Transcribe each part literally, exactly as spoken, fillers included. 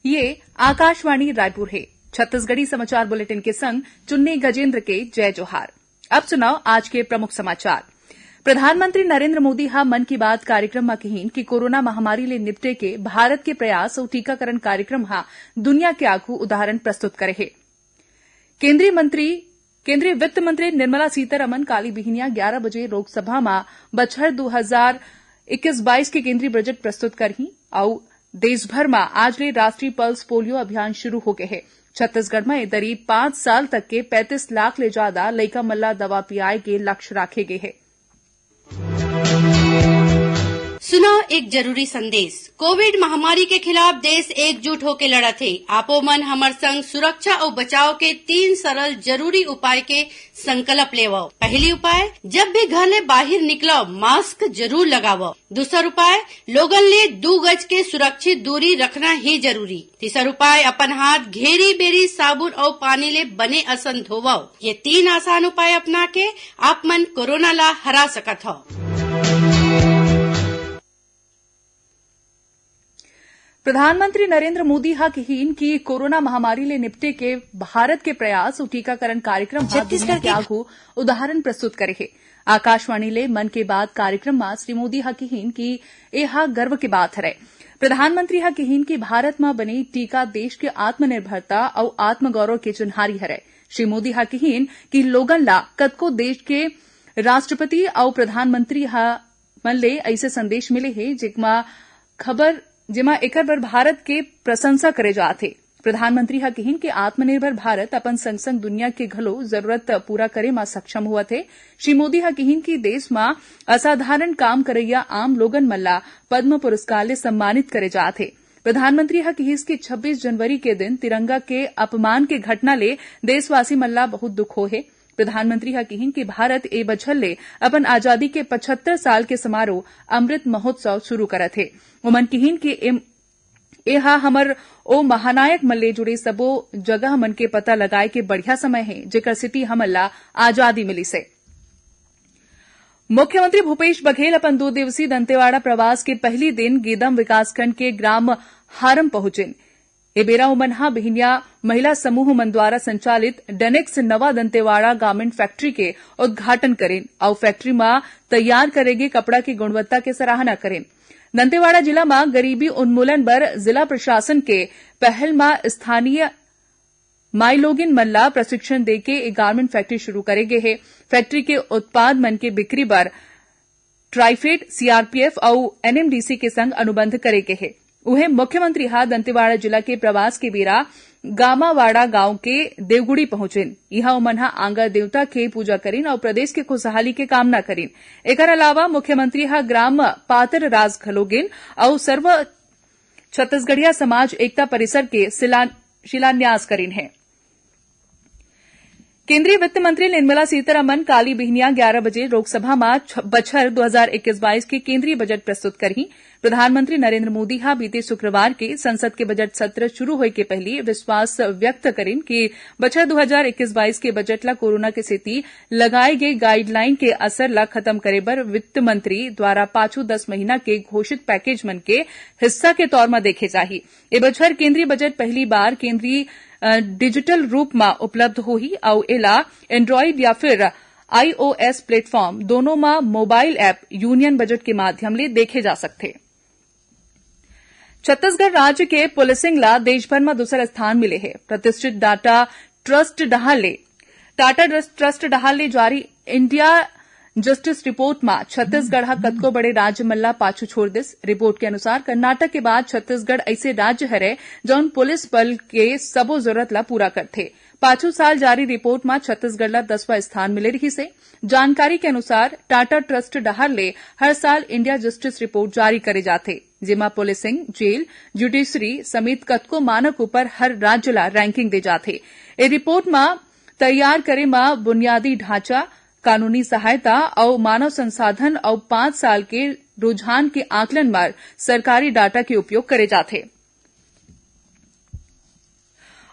ये आकाशवाणी रायपुर हे। छत्तीसगढ़ी समाचार बुलेटिन के संग चुन्नी गजेंद्र के जय जोहार। अब सुनव आज के प्रमुख समाचार। प्रधानमंत्री नरेंद्र मोदी ह मन की बात कार्यक्रम म किहीन कि कोरोना महामारी ले निपटे के भारत के प्रयास अउ टीकाकरण कार्यक्रम ह दुनिया के आघू उदाहरण प्रस्तुत करे हे। केंद्रीय मंत्री, केंद्रीय वित्त मंत्री निर्मला सीतारमन काली बिहनिया ग्यारा बजे लोकसभा म बछर दू हजार इक्कीस बाईस के केंद्रीय बजट प्रस्तुत करही अउ देश भर म आज ले राष्ट्रीय पल्स पोलियो अभियान शुरू हो गे हे। छत्तीसगढ़ म ए दरी पांच साल तक के पैंतीस लाख ले जादा लइका मन ल दवा पियाए के लक्ष्य राखे गे हे। सुनव एक जरूरी संदेश। कोविड महामारी के खिलाफ देश एकजुट होके लड़त हे। आपो मन हमर संग सुरक्षा अउ बचाव के तीन सरल जरूरी उपाय के संकल्प लेवव। पहली उपाय, जब भी घर ले बाहिर निकलव, मास्क जरूर लगावव। दूसर उपाय, लोगन ले दू गज के सुरक्षित दूरी रखना ही जरूरी। तीसर उपाय, अपन हाथ घेरी बेरी साबुन अउ पानी ले बने असन धोवव। ये तीन आसान उपाय अपना के आप मन कोरोना ला हरा सकत हव। प्रधानमंत्री नरेंद्र मोदी ह किहीन कि कोरोना महामारी ले निपटे के भारत के प्रयास अउ टीकाकरण कार्यक्रम ह छत्तीसगढ़ दुनिया के के आघू उदाहरण प्रस्तुत करे हे। आकाशवाणी ले मन के बात कार्यक्रम म श्री मोदी ह किहीन कि ए ह गर्व के बात हरय। प्रधानमंत्री ह किहीन कि भारत म बने टीका देश के आत्मनिर्भरता अउ आत्मगौरव के चिन्हारी हरय। श्री मोदी ह किहीन कि लोगन ला कतको देश के राष्ट्रपति अउ प्रधानमंत्री ह मन ले अइसे संदेश मिले हे, जेमा खबर, जेमा एकर बर भारत के प्रशंसा करे जात हे। प्रधानमंत्री ह किहीन कि आत्मनिर्भर भारत अपन संग-संग दुनिया के घलो जरूरत पूरा करे म सक्षम होवत हे। श्री मोदी ह किहीन कि देश म असाधारण काम करइया आम लोगन मन ला पद्म पुरस्कार ले सम्मानित करे जात हे। प्रधानमंत्री ह किहीस कि छब्बीस जनवरी के दिन तिरंगा के अपमान के घटना ले देशवासी मन ला बहुत दुख होहे। प्रधानमंत्री ह किहीन कि भारत ए बछर ले अपन आजादी के पचहत्तर साल के समारोह अमृत महोत्सव शुरू करत हे। ओमन किहीन कि एम-, ए ह हमर ओ महानायक मन ले जुड़े सबो जगह मन के पता लगाए के बढ़िया समय हे, जेकर सेती हमन ला आजादी मिलिस हे। मुख्यमंत्री भूपेश बघेल अपन दो दिवसीय दंतेवाड़ा प्रवास के पहली दिन गीदम विकासखंड के ग्राम हारम पहुंचिन। ए बेरा ओमन ह बिहिनिया महिला समूह मन द्वारा संचालित डेनिक्स नवा दंतेवाड़ा गारमेंट फैक्ट्री के उद्घाटन करिन अउ फैक्ट्री म तैयार करे गे कपड़ा के गुणवत्ता के सराहना करिन। दंतेवाड़ा जिला म गरीबी उन्मूलन बर जिला प्रशासन के पहल म स्थानीय माईलोगिन मन ला प्रशिक्षण देके ए गारमेंट फैक्ट्री शुरू करे गे हे। फैक्ट्री के उत्पाद मन के बिक्री बर ट्राइफेड, सीआरपीएफ अउ एनएमडीसी के संग अनुबंध करे गे हे। उहें, मुख्यमंत्री ह दंतेवाड़ा जिला के प्रवास के बेरा गामावाड़ा गांव के देवगुड़ी पहुंचिन। इहां ओमन ह आंगन देवता के पूजा करिन अउ प्रदेश के खुशहाली के कामना करिन। एकर अलावा मुख्यमंत्री ह ग्राम पातर राज घलो गिन अउ सर्व छत्तीसगढ़िया समाज एकता परिसर के शिला-, शिलान्यास करिन हे। केंद्रीय वित्त मंत्री निर्मला सीतारमन काली बिहनिया ग्यारा बजे लोकसभा म छ-, बछर दू हजार इक्कीस बाईस के केंद्रीय बजट प्रस्तुत करही। प्रधानमंत्री नरेंद्र मोदी ह बीते शुक्रवार के संसद के बजट सत्र शुरू होए के पहिली विश्वास व्यक्त करिन कि बछर दू हजार इक्कीस बाईस के बजट ल कोरोना के सेती लगाए गे गाइडलाइन के असर ल खत्म करे बर वित्त मंत्री द्वारा पाछू दस महीना के घोषित पैकेज मन के हिस्सा के तौर म देखे जाही। ए बछर केंद्रीय बजट पहली बार केंद्रीय, अ, डिजिटल रूप म उपलब्ध होही अउ एला Android या फिर iOS प्लेटफॉर्म दोनों म मोबाइल ऐप यूनियन बजट के माध्यम ले देखे जा सकथे। छत्तीसगढ़ राज्य के पुलिसिंग ला देश भर म दूसरा स्थान मिले हे। प्रतिष्ठित टाटा ट्रस्ट डहार ले, टाटा ट्रस्ट, ट्रस्ट डहार ले जारी इंडिया जस्टिस रिपोर्ट म छत्तीसगढ़ ह कतको बड़े राज्य मन ला पाछू छोड़ दिस। रिपोर्ट के अनुसार, कर्नाटक के बाद छत्तीसगढ़ अइसे राज्य हरे, जउन पुलिस बल के सबो जरूरत ला पूरा करथे। पाछू साल जारी रिपोर्ट म छत्तीसगढ़ ला दसवां स्थान मिले रिहिस हे। जानकारी के अनुसार, टाटा ट्रस्ट डहार ले हर साल इंडिया जस्टिस रिपोर्ट जारी करे जाथे, जेमा पुलिसिंग, जेल, ज्यूडिशरी समेत कतको मानक ऊपर हर राज्य ला रैंकिंग दे जाथे। ए रिपोर्ट म तैयार करे म बुनियादी ढांचा, कानूनी सहायता अउ मानव संसाधन अउ पांच साल के रुझान के आकलन बर सरकारी डाटा के उपयोग करे जाथे।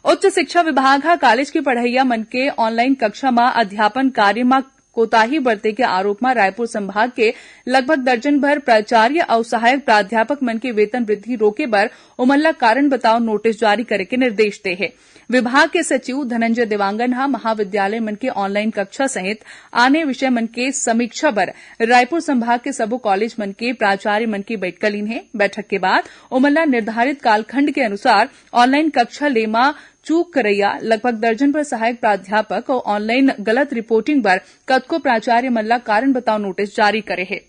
उच्च शिक्षा विभाग ह कॉलेज के पढ़इया मन के ऑनलाइन कक्षा म अध्यापन कार्य म कोताही बरते के आरोप म रायपुर संभाग के लगभग दर्जन भर प्राचार्य अउ सहायक प्राध्यापक मन के वेतन वृद्धि रोके बर ओमन ला कारण बताओ नोटिस जारी करे के निर्देश दे हे। विभाग के सचिव धनंजय देवांगन ह महाविद्यालय मन के ऑनलाइन कक्षा सहित आने विषय मन के समीक्षा बर रायपुर संभाग के सबो कॉलेज मन के प्राचार्य मन के बैठका लीन हे। बैठक के बाद ओमन ला निर्धारित कालखंड के अनुसार ऑनलाइन कक्षा ले म चूक करइया लगभग दर्जन भर सहायक प्राध्यापक अउ ऑनलाइन गलत रिपोर्टिंग बर कतको प्राचार्य मन ला कारण बताओ नोटिस जारी करे हे।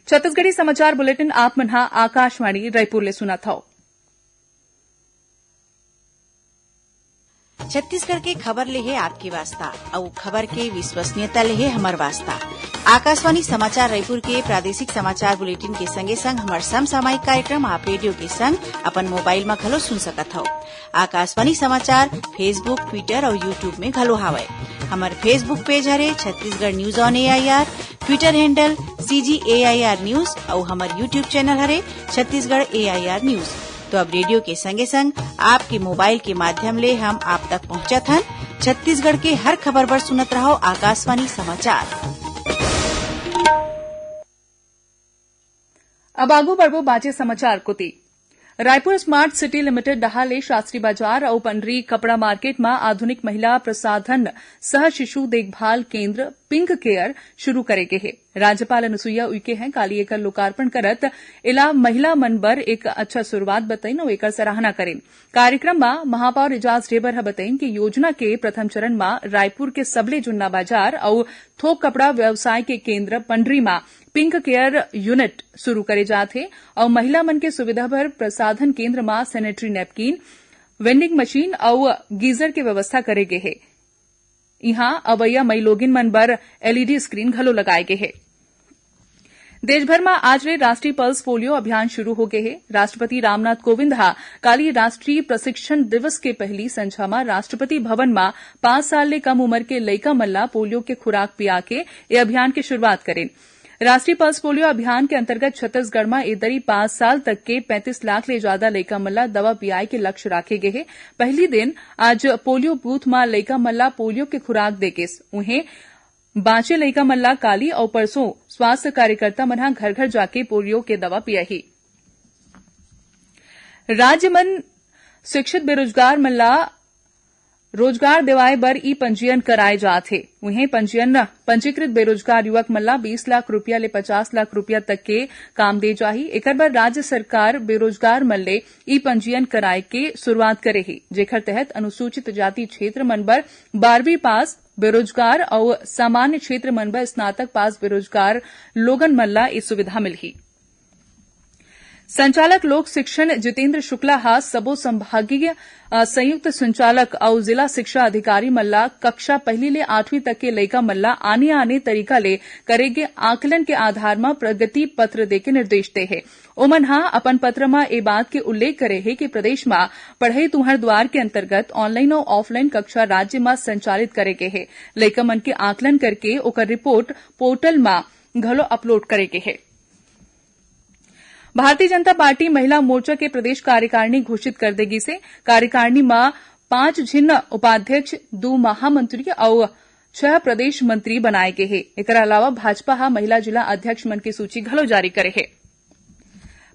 छत्तीसगढ़ी समाचार बुलेटिन आप मन ह आकाशवाणी रायपुर ले सुनत हव। छत्तीसगढ़ के खबर ले हे आपके वास्ता, अउ खबर के विश्वसनीयता ले हे हमर वास्ता। आकाशवाणी समाचार रायपुर के प्रादेशिक समाचार बुलेटिन के संगे संग हमर समसामयिक कार्यक्रम आप रेडियो के संग अपन मोबाइल म घलो सुन सकत हव। आकाशवाणी समाचार Facebook, Twitter अउ YouTube में घलो हावय। हमर Facebook पेज हरे Chhattisgarh news on AIR, Twitter handle CG AIR news अउ हमर YouTube चैनल हरे छत्तीसगढ़ एआईआर न्यूज। तो अब रेडियो के संगे संग आपके मोबाइल के माध्यम ले हम आप तक पहुंचत हन। छत्तीसगढ़ के हर खबर बर सुनत रहव आकाशवाणी समाचार। अब आगू बढ़बो बाचे समाचार कोती। रायपुर स्मार्ट सिटी लिमिटेड डहार ले शास्त्री बाजार अउ पंडरी कपड़ा मार्केट म आधुनिक महिला प्रसाधन सह शिशु देखभाल केंद्र पिंक केयर शुरू करे गे हे। राज्यपाल अनुसुईया उइके ह काली एकर लोकार्पण करत एला महिला मन बर एक अच्छा शुरुआत बतइन अउ एकर सराहना करिन। कार्यक्रम म महापौर एजाज ढेबर ह बतइन कि योजना के प्रथम चरण म रायपुर के सबले जुन्ना बाजार अउ थोक कपड़ा व्यवसाय के केंद्र पंडरी म पिंक केयर यूनिट शुरू करे जात हे अउ महिला मन के सुविधा बर प्रसाधन केंद्र म सैनिटरी नैपकिन, वेंडिंग मशीन अउ गीजर के व्यवस्था करे गे हे। इहां अवइया मई लोगिन मन बर एलईडी स्क्रीन घलो लगाए गे हे। देश भर म आज ले राष्ट्रीय पल्स पोलियो अभियान शुरू हो गे हे। राष्ट्रपति रामनाथ कोविंद ह काली राष्ट्रीय प्रशिक्षण दिवस के पहिली संझा म राष्ट्रपति भवन म पांच साल ले कम उमर के लइका मन ला पोलियो के खुराक पिया के ए अभियान के शुरुआत करिन। राष्ट्रीय पल्स पोलियो अभियान के अंतर्गत छत्तीसगढ़ म ए दरी पांच साल तक के पैंतीस लाख ले जादा लइका मन ला दवा पियाए के लक्ष्य राखे गे हे। पहिली दिन आज पोलियो बूथ म लइका मन ला पोलियो के खुराक दे गेस। उहें, बांचे लइका मन ला काली अउ परसों स्वास्थ्य कार्यकर्ता मन ह घर-घर जाके पोलियो के दवा पियाही। राज्य मन शिक्षित बेरोजगार मन ला रोजगार देवाए बर ई पंजीयन कराए जात हे। उहें, पंजीयन, पंजीकृत बेरोजगार युवक मन ला बीस लाख रुपया ले पचास लाख रुपया तक के काम दे जाही। एकर बर राज्य सरकार बेरोजगार मन ले ई पंजीयन कराए के शुरुआत करे हे, जेकर तहत अनुसूचित जाति क्षेत्र मन बर बारहवीं पास बेरोजगार अउ सामान्य क्षेत्र मन बर स्नातक पास बेरोजगार लोगन मन ला ए सुविधा मिलही। संचालक लोक शिक्षण जितेंद्र शुक्ला ह सबो संभागीय, अ, संयुक्त संचालक अउ जिला शिक्षा अधिकारी मन ला कक्षा पहली ले आठवीं तक के लइका मन ला आने-आने तरीका ले करे गे आकलन के आधार म प्रगति पत्र दे के निर्देश दे हे। ओमन ह अपन पत्र म ए बात के उल्लेख करे हे कि प्रदेश म पढ़ई तुंहर दुवार के अंतर्गत ऑनलाइन अउ ऑफलाइन कक्षा राज्य म संचालित करे गे हे। लइका मन के आकलन करके ओकर रिपोर्ट पोर्टल म घलो अपलोड करे गे हे। भारतीय जनता पार्टी महिला मोर्चा के प्रदेश कार्यकारिणी घोषित कर दे गिस हे। कार्यकारिणी म पांच झिन उपाध्यक्ष, दू महामंत्री अउ छह प्रदेश मंत्री बनाए गे हे। एकर अलावा भाजपा ह महिला जिला अध्यक्ष मन के सूची घलो जारी करे हे।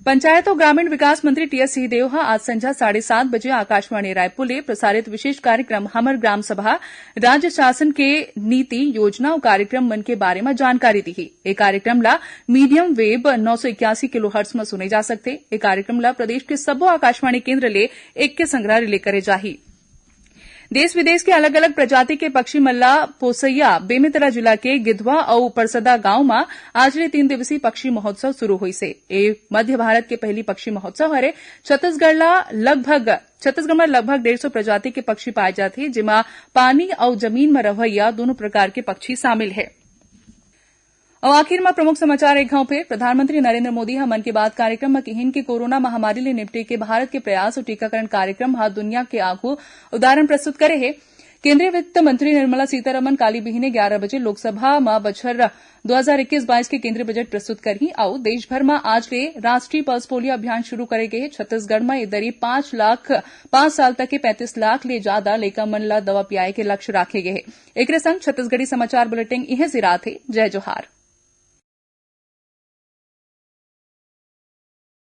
पंचायत अउ ग्रामीण विकास मंत्री टीएस सिंहदेव ह आज संझा साढ़े सात बजे आकाशवाणी रायपुर ले प्रसारित विशेष कार्यक्रम हमर ग्राम सभा राज्य शासन के नीति, योजना अउ कार्यक्रम मन के बारे म जानकारी दिही। ए कार्यक्रम ला मीडियम वेव नौ सौ इक्यासी किलोहर्ट्ज म सुने जा सकथे। ए कार्यक्रम ला प्रदेश के सब्बो आकाशवाणी केंद्र ले एके संघरा रिले करे जाही। देश विदेश के अलग-अलग प्रजाति के पक्षी मन ला पोसइया बेमेतरा जिला के गिधवा अउ परसदा गांव म आज ले तीन दिवसीय पक्षी महोत्सव शुरू होइस हे। ए मध्य भारत के पहिली पक्षी महोत्सव हरे। छत्तीसगढ़ ला लगभग, छत्तीसगढ़ म लगभग डेढ़ सौ प्रजाति के पक्षी पाए जाथे, जेमा पानी अउ जमीन म रहइया दूनों प्रकार के पक्षी शामिल हे। अउ आखिर म प्रमुख समाचार एक घांव फेर। प्रधानमंत्री नरेंद्र मोदी ह मन की बात कार्यक्रम म किहिन कि कोरोना महामारी ले निपटे के भारत के प्रयास अउ टीकाकरण कार्यक्रम ह दुनिया के आघू उदाहरण प्रस्तुत करे हे। केंद्रीय वित्त मंत्री निर्मला सीतारमन काली बिहिने ग्यारह बजे लोकसभा म बछर दो हज़ार इक्कीस बाईस के केंद्रीय बजट प्रस्तुत करही अउ देश भर म आज ले राष्ट्रीय पल्स पोलियो अभियान शुरू करे गे हे। छत्तीसगढ़ म ए दरी पाँच लाख, पाँच साल तक के पैंतीस लाख ले जादा लइका मन ल दवा पियाए के लक्ष्य राखे गे हे। एकरे संग छत्तीसगढ़ी समाचार बुलेटिन इहें सिरात हे। जय जोहार।